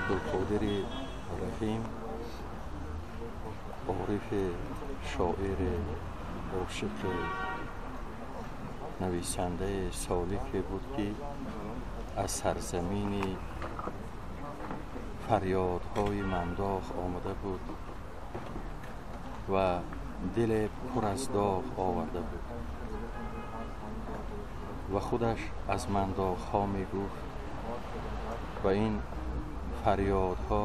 Абдулқодири Раҳим орифи, шоири, ошиқи, нависандаи солике буд, ки аз сарзамини фарёдҳои Мандоғ омада буд ва диле пур аз доғ оварда буд ва худаш аз мандоғҳо мегуфт ва ин фарёдҳо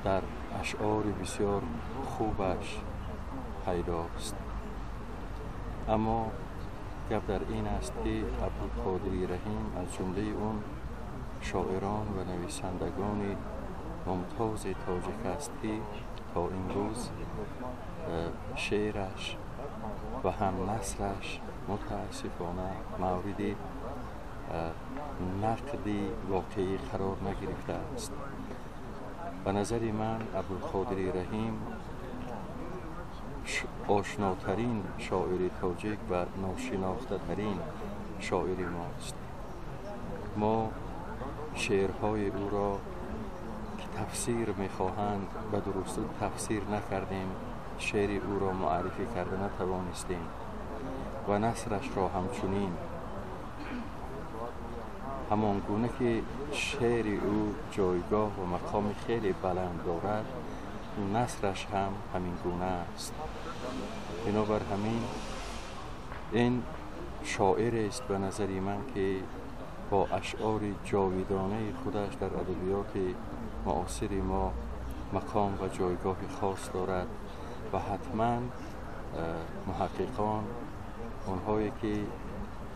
дар ашъори бисёр хубаш пайдост. Аммо гап дар ин аст, ки Абдулқодири Раҳим аз ҷумлаи он шоирон ва нависандагони мумтози тоҷик аст, ки то имрӯз шеъраш ва ҳам насраш мутаассифона мавриди нақди воқеӣ қарор нагирифтааст. Ба назари ман, Абдулқодири Раҳим ошнотарин шоири тоҷик ва ношинохтатарин шоири мост. Мо шеърҳои ӯро, ки тафсир мехоҳанд, ба дурустӣ тафсир накардем, шеъри ӯро муаррифӣ карда натавонистем ва насрашро ҳамчунин. Ҳамон гуна ки шеъри ӯ ҷойгоҳ ва мақоми хеле баланд дорад, насраш ҳам ҳамин гуна аст. Бинобар ҳамин, ин шоирест, ба назари ман, ки бо ашъори ҷовидонаи худаш дар адабиёти муосири мо мақом ва ҷойгоҳи хос дорад ва ҳатман муҳаққиқон, онҳое ки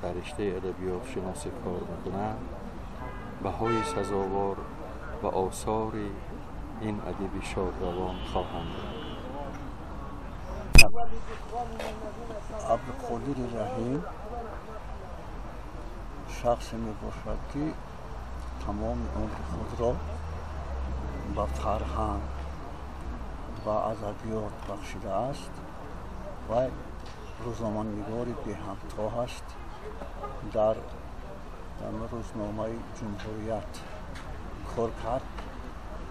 дар риштаи адабиётшиносӣ кор мекунанд, баҳои сазовор ва осори ин адиби шодравон хоҳанд дод. Абдуқодири Раҳим шахсе мебошад, ки тамоми умри худро ба фарҳанг ва адабиёт бахшидааст ва рӯзноманигори беҳамто ҳаст. Дар рӯзномаи «Ҷумҳурият» кор кард,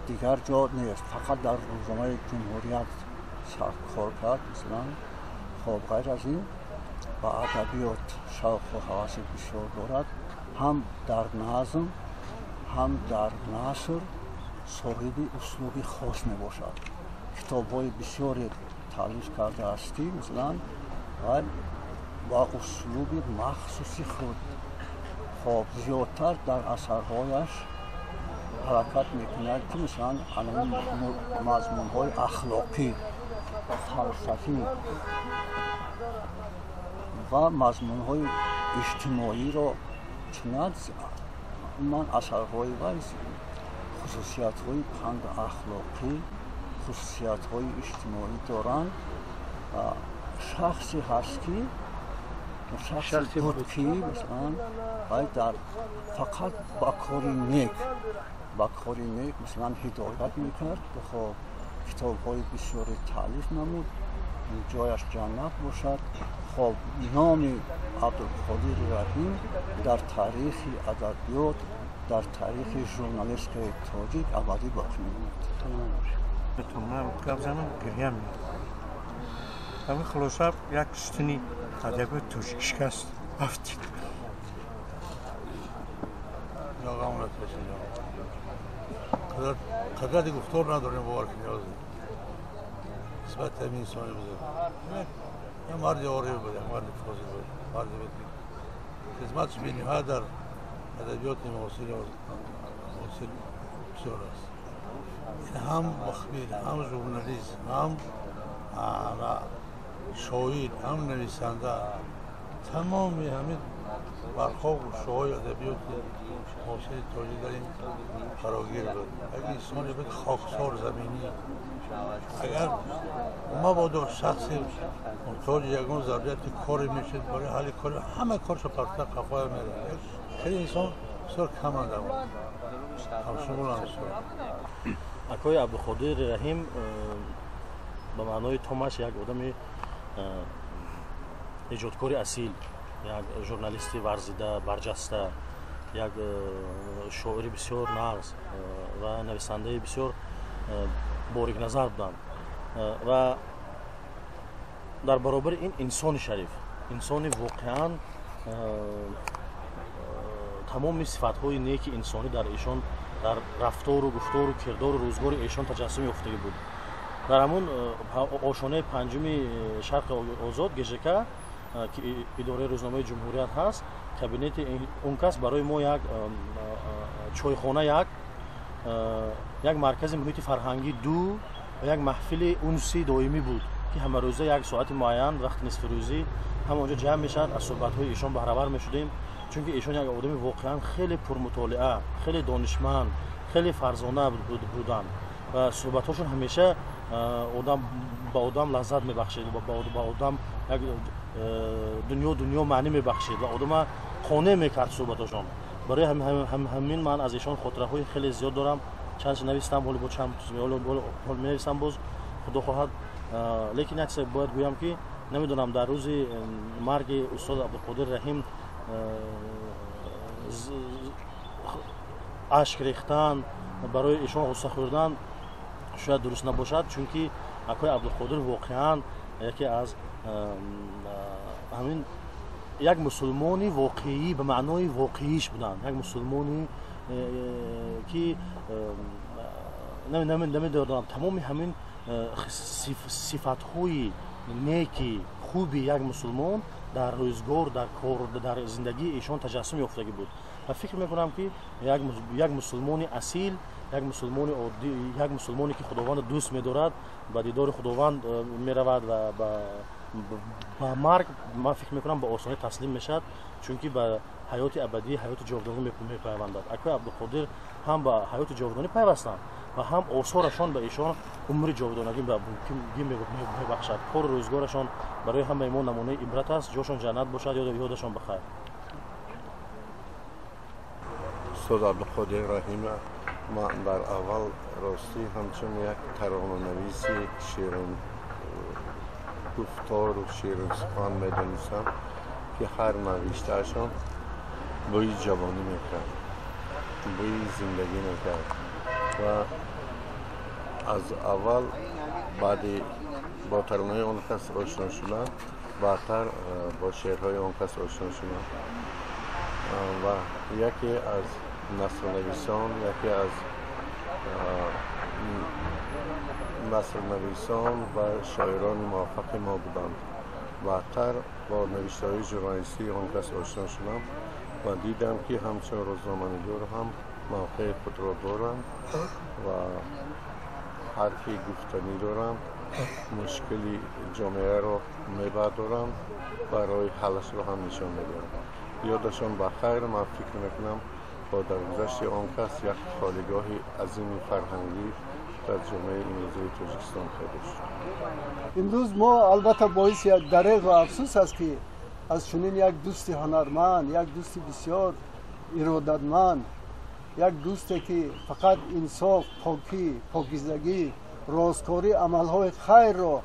дигар ҷо нест, фақат дар рӯзномаи «Ҷумҳурият» кор кард, масалан. Хоб, ғайр аз ин, ба адабиёт шавқу ҳаваси бисёр дорад. Ҳам дар назм, ҳам дар наср соҳиби услуби хос мебошад. Китобҳои бисёре таълиф кардааст, ки масалан ва ба услуби махсуси худ. Хоб, зиёдтар дар асарҳояш ҳаракат мекунад, ки масалан мазмунҳои ахлоқӣ, фалсафӣ ва мазмунҳои иҷтимоиро чунад. Ман асарҳои вай хусусиятҳои панду ахлоқӣ, хусусиятҳои иҷтимоӣ доранд. Шахсе ҳаст, ки шахсе буд, ки масалан вай дар фақат ба кори нек масалан ҳидоят мекард. Хоб, китобҳои бисёре таълиф намуд, ҷояш ҷаннат бошад. Хоб, номи Абдулқодири Раҳим дар таърихи адабиёт, дар таърихи журналистикаи тоҷик абадӣ боқӣ мемонад. Ман гап занам, гирьям меяд. Ҳамин хулоса, як сутуни адабиёти тоҷик шикаст, афтид. Ноғамрат бошед. Қадрати гуфтор надорем, бовар кунед, нисбати ҳамин инсони бузург. Як марди ориф буд, як марди фозил буд, марде буд, ки хизматаш бениҳоят дар адабиёти муосир бисёр аст. Ҳам мухбир, ҳам журналист, ҳам шоир, ҳам нависанда, тамоми ҳамин бархо гӯшаҳои адабиёти муосири тоҷик дар ин фарогир буд. Як инсоне буд хоксор, заминӣ. Агар мабодо шахсе муҳтоҷи ягон зарурияти коре мешуд, барои ҳалли кори ҳама коршо партофта, қафоя меравад. Хеле инсон бисёр каманд, ҳамшумул ҳамсор. Акои Абдуқодир Раҳим ба маънои томаш як одами эҷодкори асил, як журналисти варзида, барҷаста, Як шоири бисёр нағз ва нависандаи бисёр борикназар буданд ва дар баробари ин инсони шариф, инсони воқеан тамоми сифатҳои неки инсонӣ дар эшон, дар рафтору гуфтору кирдору рӯзгори эшон таҷассум ёфтагӣ буд. Дар ҳамун ошонаи панҷуми Шарқи Озод ГЖК, ки идораи рӯзномаи Ҷумҳурият ҳаст, кабинети он кас барои мо як чойхона, як маркази муҳити фарҳангӣ ду ва як маҳфили унси доимӣ буд, ки ҳамарӯза як соати муайян, вақти нисфирӯзӣ, ҳама онҷо ҷамъ мешавад, аз суҳбатҳои эшон баҳравар мешудем, чунки эшон як одами воқеан хеле пурмутолиа, хеле донишманд, хеле фарзона буданд ва суҳбатҳошон ҳамеша одам ба одам лаззат мебахшид, ба одам як дунё маънӣ мебахшид ва одама қонеъ мекард суҳбатҳошон. Барои ҳамин ман аз эшон хотираҳои хеле зиёд дорам. Чанд чиз навистам, ҳоло бо чанд менависам боз, худо хоҳад. Лекин як чиз бояд гӯям, ки намедонам, дар рӯзи марги устод Абдуқодир Раҳим ашк рехтан, барои эшон ғусса хӯрдан шояд дуруст набошад, чунки акои Абдуқодир воқеан яке аз ҳамин як мусулмони воқеӣ ба маънои воқеиш буданд, як мусулмони ки намедонам, тамоми ҳамин сифатҳои неки хуби як мусулмон дар рӯзгор, дар кор, дар зиндагии эшон таҷассум ёфтагӣ буд. Ва фикр мекунам, ки як мусулмони асил, як мусулмони оддӣ, як мусулмоне ки Худовандро дӯст медорад, ба дидори Худованд меравад ва ба марг, ман фикр мекунам, ба осонӣ таслим мешавад, чунки ба ҳаёти абадӣ, ҳаёти ҷовидонӣ мепайвандад. Акои Абдуқодир ҳам ба ҳаёти ҷовидонӣ пайвастанд ва ҳам осорашон ба эшон умри ҷовидонагӣ мебахшад. Кору рӯзгорашон барои ҳамаи мо намунаи ибрат аст. Ҷошон ҷаннат бошад, ёдашон бахайр. Устод Абдуқодир Раҳим ман дар аввал ростӣ ҳамчун як таронанависи ширин гуфтору ширинсухан медонистам, ки ҳар навиштаашон бӯи ҷавонӣ мекард, бӯи зиндагӣ мекард ва аз аввал баъди бо таронаҳои он кас ошно шудам, баъдтар бо шеърҳои он кас ошно шудам ва яке аз насрнависон, яке аз насрнависон ва шоирони муваффақи мо буданд. Баъдтар бо навиштаҳои журналистии он кас ошно шудам ва дидам, ки ҳамчун рӯзноманигор ҳам мавқеи худро доранд ва ҳарфи гуфтанӣ доранд, мушкили ҷомеаро мебардоранд ва роҳи ҳаллашро ҳам нишон медиҳанд. Ёдашон ба хайр. Ман фикр мекунам, бо даргузашти он кас як холигоҳи азими фарҳангӣ дар ҷомеаи имрӯзаи Тоҷикистон пайдо шуд. Имрӯз мо албатта боиси як дареғу афсӯс аст, ки аз чунин як дӯсти ҳунарманд, як дӯсти бисёр иродатманд, як дӯсте ки фақат инсоф, покӣ, покизагӣ, росткорӣ, амалҳои хайрро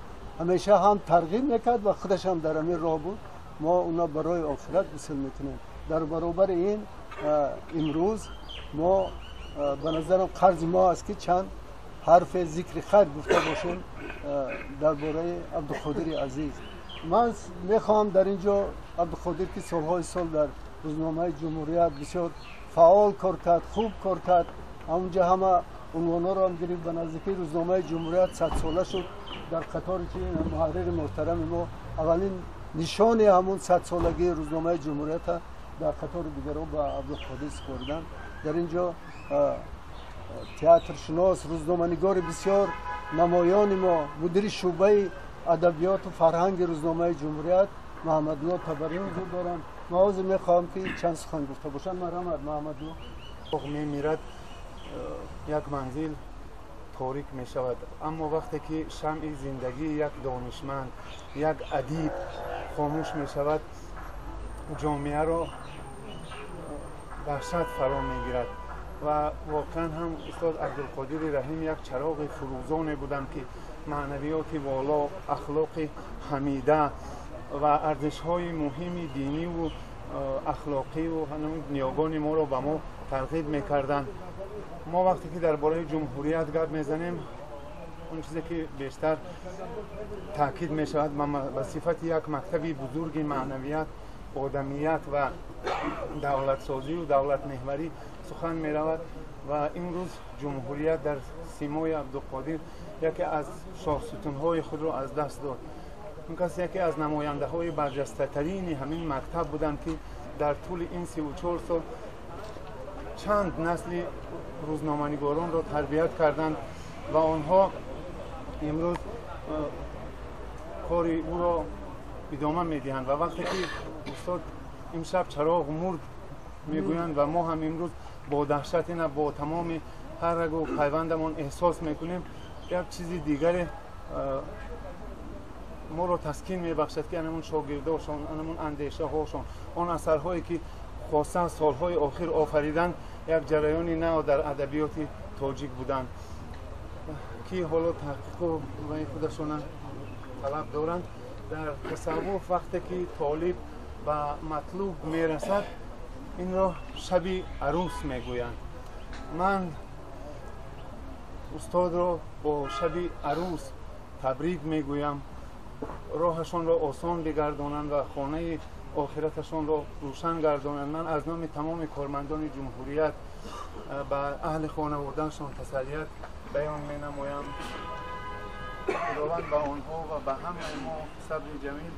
ҳамеша ҳам тарғиб мекард ва худаш ҳам дар ҳамин роҳ буд, мо уна барои охират гусел мекунем. Дар баробари ин имрӯз мо ба назарам қарзи мо аст, ки чанд ҳарфе зикри хайр гуфта бошем дар бораи Абдуқодири азиз. Ман мехоҳам дар ин ҷо Абдуқодир, ки солҳои сол дар рӯзномаи Ҷумҳурият бисёр фаъол кор кард, хуб кор кард, ҳамунҷа ҳама унвонҳоро ҳам гирифт, ба наздикии рӯзномаи Ҷумҳурият 100-сола шуд, дар қатори ки муҳаррири муҳтарами мо аввалин нишони ҳамун 100-солагии рӯзномаи Ҷумҳурията дар қатори дигарон ба Абдуқодир супориданд. Дар ин ҷо театршинос, рӯзноманигори бисёр намоёни мо, мудири шӯъбаи адабиёту фарҳанги рӯзномаи Ҷумҳурият Маҳаммадулло Табарӣ ҳузур доранд. Ман ҳозир мехоҳам, ки чанд сухан гуфта бошанд. Марҳамат, Маҳаммадулло. Мемирад, як манзил торик мешавад, аммо вақте ки шамъи зиндагии як донишманд, як адиб хомӯш мешавад, ҷомеаро даҳшат фаро мегирад. Ва воқеан ҳам устод Абдулқодири Раҳим як чароғи фурӯзоне буданд, ки маънавиёти воло, ахлоқи ҳамида ва арзишҳои муҳими диниву ахлоқӣ ва ниёгони моро ба мо тарғиб мекарданд. Мо вақте ки дар бораи ҷумҳурият гап мезанем, он чизе ки бештар таъкид мешавад ба сифати як мактаби бузурги маънавият, одамият ва давлатсозию давлатмеҳварӣ сухан меравад ва имрӯз ҷумҳурият дар симои Абдуқодир яке аз шоҳсутунҳои худро аз даст дод. Он кас яке аз намояндаҳои барҷастатарини ҳамин мактаб буданд, ки дар тӯли ин 34 сол чанд насли рӯзноманигоронро тарбият карданд ва онҳо имрӯз кори ӯро идома медиҳанд. Ва вақте ки устод имшаб чароғ мурд мегӯянд ва мо ҳам имрӯз бо даҳшат ина бо тамоми ҳар рагу пайвандамон эҳсос мекунем, як чизи дигаре моро таскин мебахшад, ки анамун шогирдошон, анамун андешаҳошон, он асарҳое ки хосан солҳои охир офариданд, як ҷараёни нав дар адабиёти тоҷик буданд, ки ҳоло таҳқиқу ва худашона талаб доранд. Дар тасаввуф вақте ки толиб ба матлуб мерасад, инро шаби арӯс мегӯянд. Ман устодро бо шаби арӯс табрик мегӯям, роҳашонро осон бигардонанд ва хонаи охираташонро рӯшан гардонанд. Ман аз номи тамоми кормандони ҷумҳурият ба аҳли хонаводаашон тасаллият баён менамоям. Худованд ба онҳо ва ба ҳамаи мо сабри ҷамил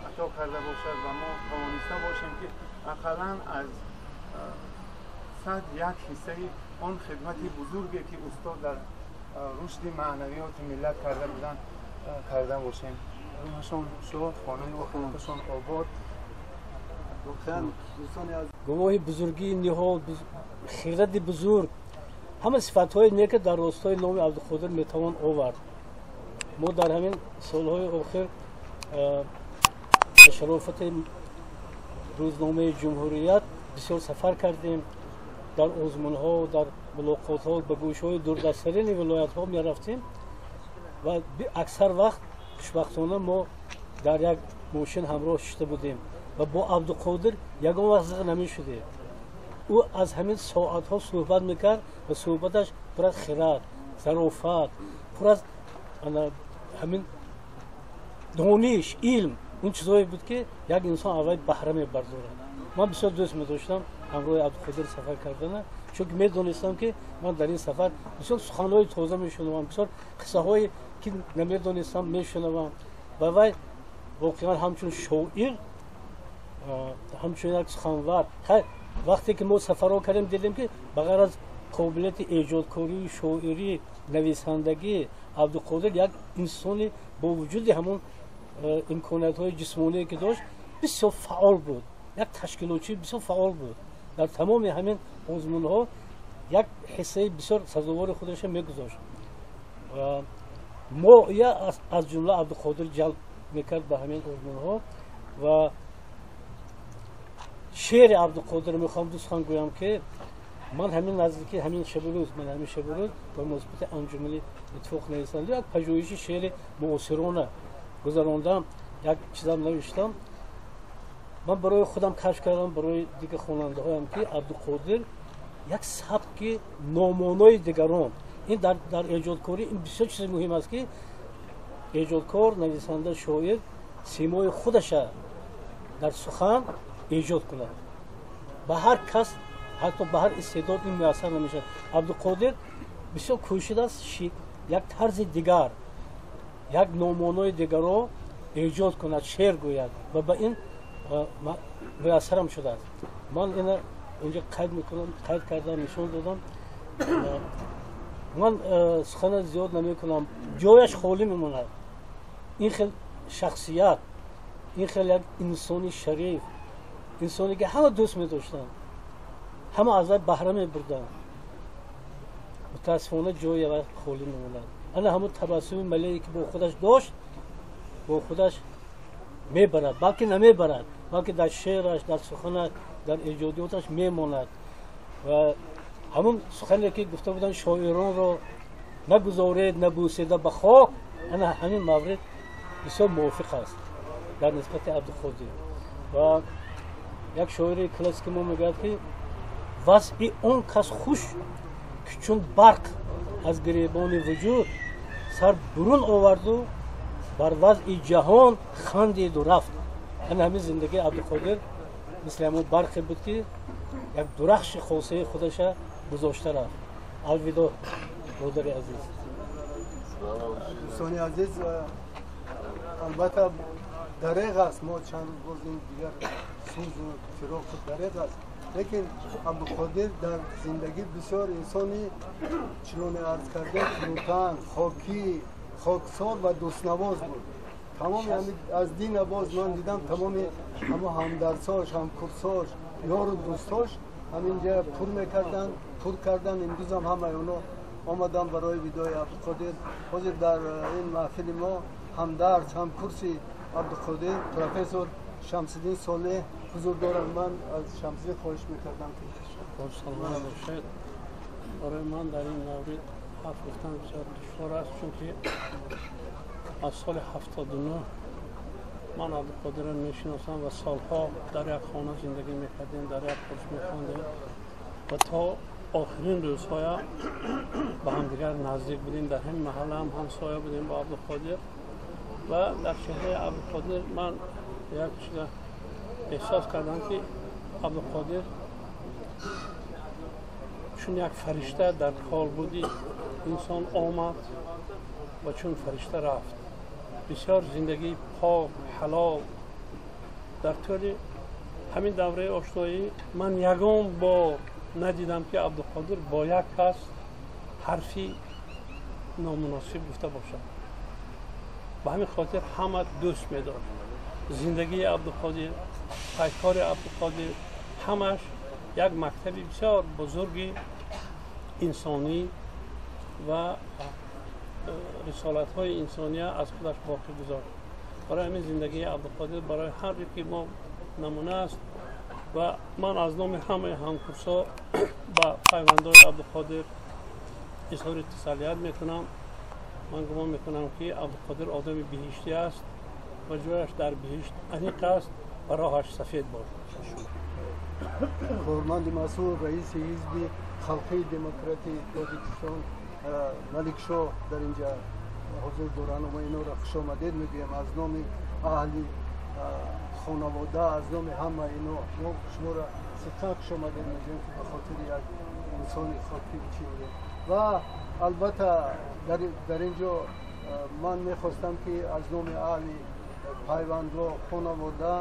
ато карда бошад ва мо тавониста бошем, ки ақаллан аз 101 ҳиссаи он хидмати бузурге, ки устод дар рушди маънавиёти миллат карда буданд, карда бошем. Рӯҳашон шод, хонаи охираташон обод. Гувоҳи бузургии ниҳод, хиради бузург, ҳама сифатҳои неке дар ростои номи Абдуқодир метавон овард. Мо дар ҳамин солҳои охир ба шарофати рӯзномаи ҷумҳурият бисёр сафар кардем, дар озмунҳо, дар мулоқотҳо ба гӯшҳои дурдасттарини вилоятҳо мерафтем ва аксар вақт хушбахтона мо дар як мошин ҳамроҳ шишта будем ва бо Абдуқодир ягон вақт зиқ намешудем. Ӯ аз ҳамин соатҳо суҳбат мекард ва суҳбаташ пур аз хирад, зарофат, пур аз ҳамин дониш, илм, он чизҳое буд, ки як инсон аввал баҳра мебардорад. Ман бисёр дӯст медоштам ҳамроҳи Абдуқодир сафар кардана, чунки медонистам, ки ман дар ин сафар бисёр суханҳои тоза мешунавам, бисёр қиссаҳое ки намедонистам мешунавам. Ва вай воқеан ҳамчун шоир, ҳамчун як суханвар, вақте ки мо сафарҳо кардем, дидем, ки ба ғайр аз қобилияти эҷодкорию шоирӣ, нависандагӣ, Абдуқодир як инсони бо вуҷуди ҳамон имкониятҳои ҷисмоние ки дошт, бисёр фаъол буд, як ташкилотчии бисёр фаъол буд. Дар тамоми ҳамин озмунҳо як ҳиссаи бисёр сазовори худашро мегузошт. Мо я аз ҷумла Абдуқодир ҷалб мекард ба ҳамин озмунҳо. Ва шеъри Абдуқодир мехоҳам дӯстхан гӯям, ки ман ҳамин наздики ҳамин шабу рӯз, ман ҳамин шабу рӯз ба муносибати анҷумани иттифоқ нависанда як пажӯҳиши шеъри муосирона гузарондам, як чизам навиштам. Ман барои худам кашф кардам, барои дигар хонандаҳоям, ки Абдуқодир як сабки номонои дигарон. Ин дар эҷодкорӣ ин бисёр чизи муҳим аст, ки эҷодкор, нависанда, шоир симои худаша дар сухан эҷод кунад. Ба ҳар кас, ҳатто ба ҳар истеъдод ин муяссар намешавад. Абдуқодир бисёр кӯшидааст як тарзи дигар, як номонои дигарро эҷод кунад, шеър гӯяд ва ба ин муяссарам шудааст. Ман ина инҷо қайд мекунам, қайд кардам, нишон додам. Ман сухана зиёд намекунам, ҷояш холӣ мемонад. Ин хел шахсият, ин хел як инсони шариф, инсоне ки ҳама дӯст медоштанд, ҳама аз вай баҳра мебурданд, мутаассифона ҷои вай холӣ мемонад. Ана ҳамон табассуми малее ки бо худаш дошт, бо худаш мебарад, балки намебарад, балки дар шеъраш, дар суханаш, дар эҷодиёташ мемонад. Ва ҳамон сухане ки гуфта буданд, шоиронро нагузоред набӯседа ба хок, ана ҳамин маврид бисёр мувофиқ аст дар нисбати Абдуқодир. Ва Як шоири классики мо мегӯяд, ки вазъи он кас хуш, ки чун барқ аз гиребони вуҷуд сар бурун оварду бар вазъи ҷаҳон хандиду рафт. Ана ҳамин зиндагии Абдуқодир мисли ҳамон барқе буд, ки як дурахши хосаи худаша гузошта рафт. Алвидо, модари азиз. Дӯстони азиз, албатта дареғ аст, мо чанд рӯз боз ин дигар сӯзу фироқу дареғ аст, лекин Абдуқодир дар зиндагӣ бисёр инсони, чуноне арз кардем, фурӯтан, хокӣ, хоксор ва дӯстнавоз буд. Тамоми аз дина боз ман дидам, тамоми ҳамо ҳамдарсош, ҳамкурсош, ёру дӯстош ҳаминҷа пур мекарданд, пур карданд. Имрӯзам ҳамаи оно омадам барои видои Абдуқодир. Ҳозир дар ин маҳфили мо ҳамдарс, ҳамкурси Абдуқодир, профессор Шамсиддин Солеҳ ҳузур доранд. Ман аз Шамсиддин хоҳиш мекардам, ки Саломат бошед. Барои ман дар ин маврид ҳарф гуфтан бисёр душвор аст, чунки аз соли 79 ман Абдуқодирро мешиносам ва солҳо дар як хона зиндагӣ мекардем, дар як курс мехондем ва то охирин рӯзҳоя ба ҳамдигар наздик будем. Дар ҳамин маҳалла ҳам ҳамсоя будем бо Абдуқодир ва дар чеҳраи Абдуқодир ман як чиза эҳсос кардам, ки Абдуқодир чун як фаришта дар колбуди инсон омад ва чун фаришта рафт. Бисёр зиндагии пок, ҳалол. Дар тӯли ҳамин давраи ошноӣ ман ягон бор надидам, ки Абдуқодир бо як кас ҳарфи номуносиб гуфта бошад. Ба ҳамин хотир ҳама дӯст медошт. Зиндагии Абдуқодир, пайкори Абдуқодир ҳамаш як мактаби бисёр бузурги инсонӣ ва рисолатҳои инсония аз худаш боқӣ гузошт. Барои ҳамин зиндагии Абдуқодир барои ҳар яке мо намуна аст ва ман аз номи ҳамаи ҳамкурсҳо ба пайвандои Абдуқодир изҳори тасаллият мекунам. Ман гумон мекунам, ки Абдуқодир одами биҳиштӣ аст ва ҷояш дар биҳишт аниқ аст ва роҳаш сафед бошад. Корманди масъул, раиси Ҳизби Халқии Демократии Тоҷикистон Маликшоҳ дар инҷа ҳузур доранд. Мо инҳоро хушомадед мегӯем аз номи аҳли хонавода, аз номи ҳама ино мо шуморо сидқан хушомадед мегӯем, ки ба хотири як инсони хокӣ чӣ будем. Ва албатта дар ин ҷо ман мехостам, ки аз номи аҳли пайвандҳо, хонавода,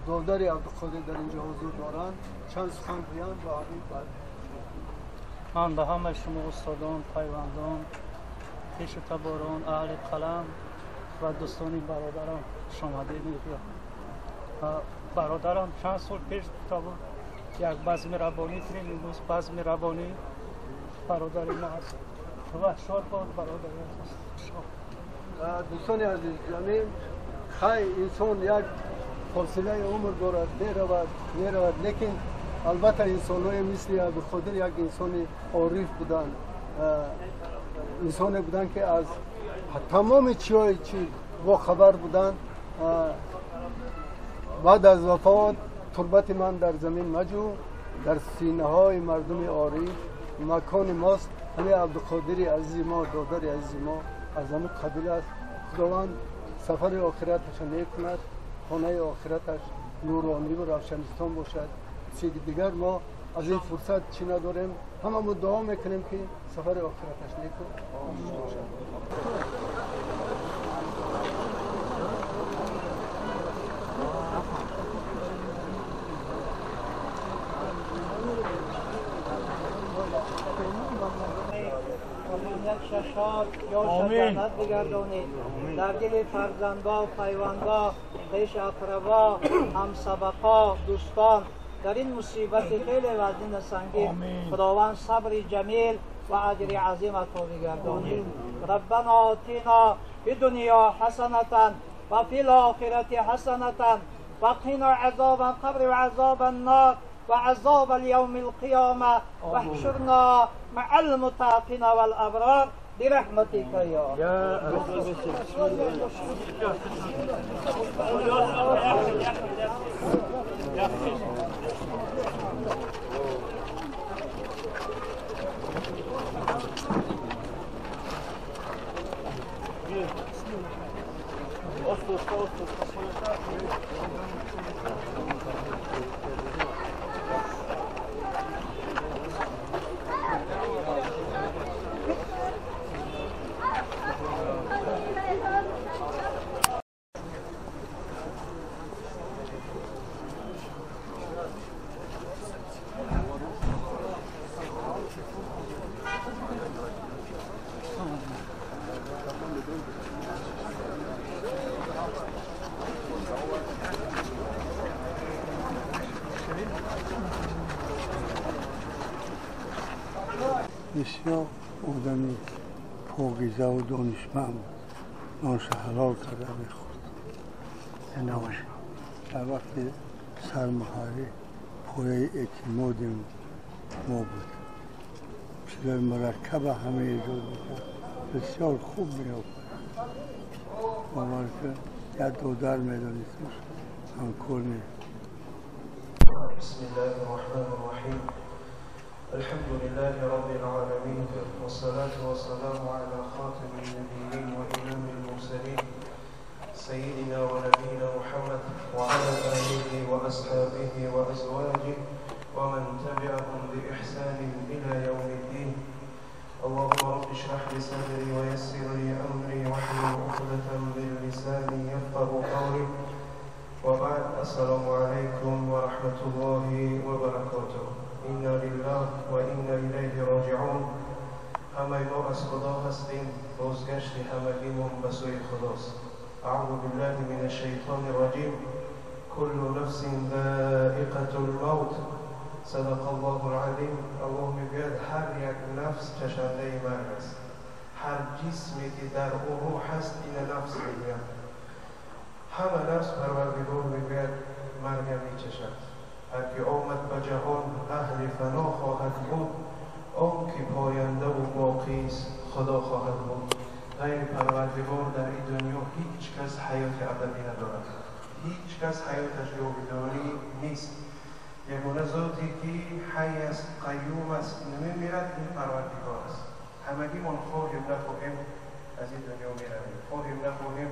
додари Абдуқодир дар инҷо ҳузур доранд, чанд сухан гӯянд ва ҳамин баъд. Ман ба ҳамаи шумо устодон, пайвандон, хешу таборон, аҳли қалам ва дӯстони бародарам хушомадед мегӯям. Бародарам чанд сол пеш гуфта буд, як базми рабонӣ кунем. Имрӯз базми рабонӣ бародари мо аст ва шод бод бародари азиз. Дӯстони азиз, ҷамил хай, инсон як фосилаи умр дорад, меравад, меравад, лекин албатта инсонҳое мисли Абдуқодир як инсони ориф буданд, инсоне буданд, ки аз тамоми чиҳои чи бохабар буданд. Баъд аз вафот турбати ман дар замин маҷӯ, дар синаҳои мардуми ориф макони мост. Ҳамин Абдуқодири азизи мо, додари азизи мо аз ҳамин қабил аст. Худованд сафари охираташа нек кунад, хонаи охираташ нурониву равшанистон бошад. Чизи дигар мо аз ин фурсат чӣ надорем, ҳамамо дуо мекунем, ки сафари охираташ неку бошад. شاد یا جنت بگردانید. در دل فرزندا، پیوندا، خویش اقربا، همسبقا، دوستان در این مصیبت خیلی وزین سنگین خداوند صبر جمیل و اجر عظیم عطا بگردانید. ربنا آتنا فی الدنیا حسنة و فی الآخرة حسنة وقنا عذاب القبر وعذاب النار وعذاب اليوم القيامة واحشرنا مع المتقين والأبرار برحمتك يا رب. بسیار آدمی پاکیزه و دانشمند بود، نانش حلال کرده میخورد. زنده باشه. در وقت سرمحری پایه اعتماد ما بود، چیزای مرکب همه ایجاد میکرد، بسیار خوب میآفرید. باور که یک دودر میدانستش همکار نیست. بسم الله الرحمن الرحیم. الحمد لله رب العالمين، والصلاة والسلام على خاتم النبيين وإمام المرسلين، سيدنا ونبينا محمد وعلى آله وأصحابه وأزواجه ومن تبعهم بإحسان إلى يوم الدين. اللهم رب اشرح لي صدري ويسر لي أمري واحلل عقدة من لساني يفقه قولي. وبعد، السلام عليكم ورحمة الله وبركاته. إنا لله و إنا إلیه راجعون. همه ما از خدا هستیم، بازگشت همگیمون به سوی خداست. اعوذ بالله من الشیطان الرجیم. کل نفس ذائقة الموت. صدق الله العظیم. الله میگوید هر یک نفس چشنده مرگ است. هر جسمی که در او روح هست این نفس میگوید. همه نفس پروردگار میگوید مرگ میچشد. هر که آمد به جهان اهل فنا خواهد بود، آن که پاینده و باقی است خدا خواهد بود. غیر پروردگار در این دنیا هیچ کس حیات ابدی ندارد، هیچ کس حیاتش جاودانی نیست. یگانه ذاتی که حی است، قیوم است، نمیمیرد، این پروردگار است. همگیمان خواهیم نخواهیم از این دنیا میرویم، خواهیم نخواهیم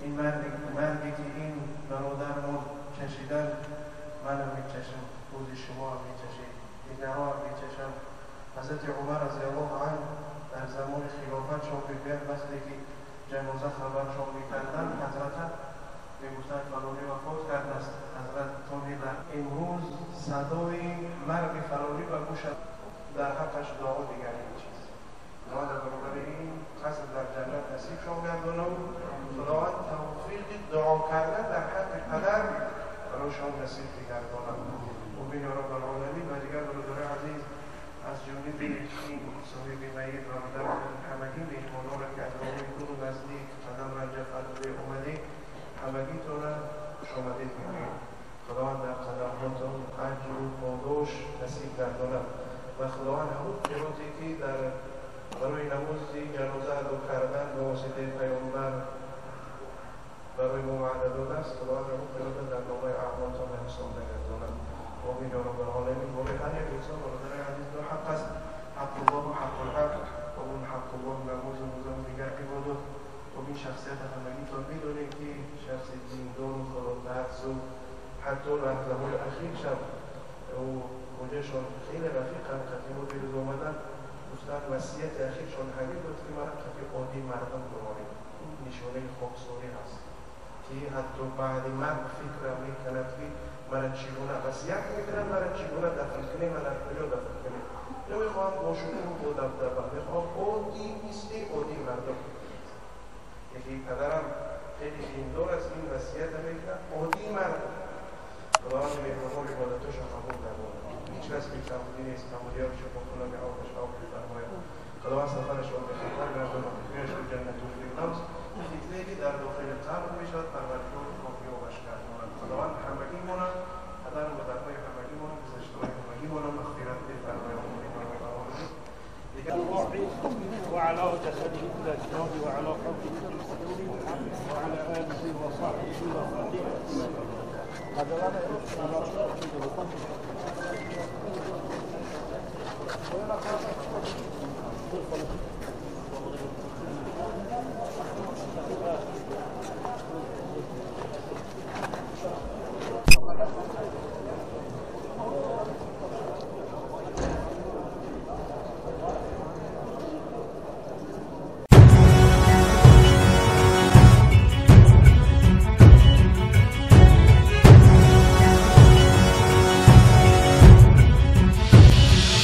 این مرگی که این برادرمان چشیدن، منم میچشم، خود شما هم میچشید، دیگرها هم میچشم. حضرت عمر رضی الله عنه در زمان خلافتشان میگوید وقتی که جنازه خبرشان میکردن، حضرت میگفتند فلانی وفات کرده است. حضرت تا در امروز صدای مرگ فلانی به گوش در حقش دعا دیگر هیچ چیز. خداوند در برابر این قصد در جنت نصیبشان گردانه و خداوند توفیق دعا کردن در حق پدر برایشان نصیب بگرداند. امین یا رب العالمین. و دیگر برادران عزیز، از جانب این صاحب میت برادر همگی مهمانان را که از راه دور و نزدیک قدم رنجه فرموده اومده، همگیتون را خوش آمدید میگوییم. خداوند در قدمهاتون اجر و پاداش نصیب گرداند و خداوند همون قرائتی که در برای نماز جنازه ادا کردن به واسطه پیامبر برای ما وعده داده است، خداوند همون قرائت در نامه اعمالتان به حساب نگرداند. آمین یا رب العالمین. برای هر یک انسان برادر عزیز دو حق است، حق الله و حق العبد. و اون حق الله نماز و روزه و دیگر عبادات. و این شخصیت همگی تا میدونیم که شخص دیندار و خداترس و حتی لحظه های اخیرشم و کجاشون خیلی رفیق هم قطعی بود دیروز آمدن گفتن وصیت اخیرشون همین بود که مرا قطعی عادی مردم بمانید. این نشانه خاکساری هست که حتی بعد مرگ فکر میکند که مرا چگونه وصیت میکنم، مرا چگونه دفن کنیم، مرا کجا دفن کنیم. نمیخوام با شکوه و دبدبه، میخوام عادی مثل عادی مردم. یکی پدرم خیلی دیندار است، این وصیت میکنه عادی مردم. خداوند مهربان عبادتش را قبول نماید. هیچ کس بی کمبودی نیست، کمبودیاتش را با کنه آبش آب بفرماید. خداوند سفرش را به خطر گرداند، بهش به جنت الفردوس. فتنه‌ای که در داخل قبر میشود پروردگار کامیابش گرداند. خداوند همگی ماند، پدر و مادرهای همگی ماند، گذشته‌های همگی ماند مغفرت بفرماید. وعلى جسده إلى التراب وعلى قبره وعلى آله وصحبه وسلم.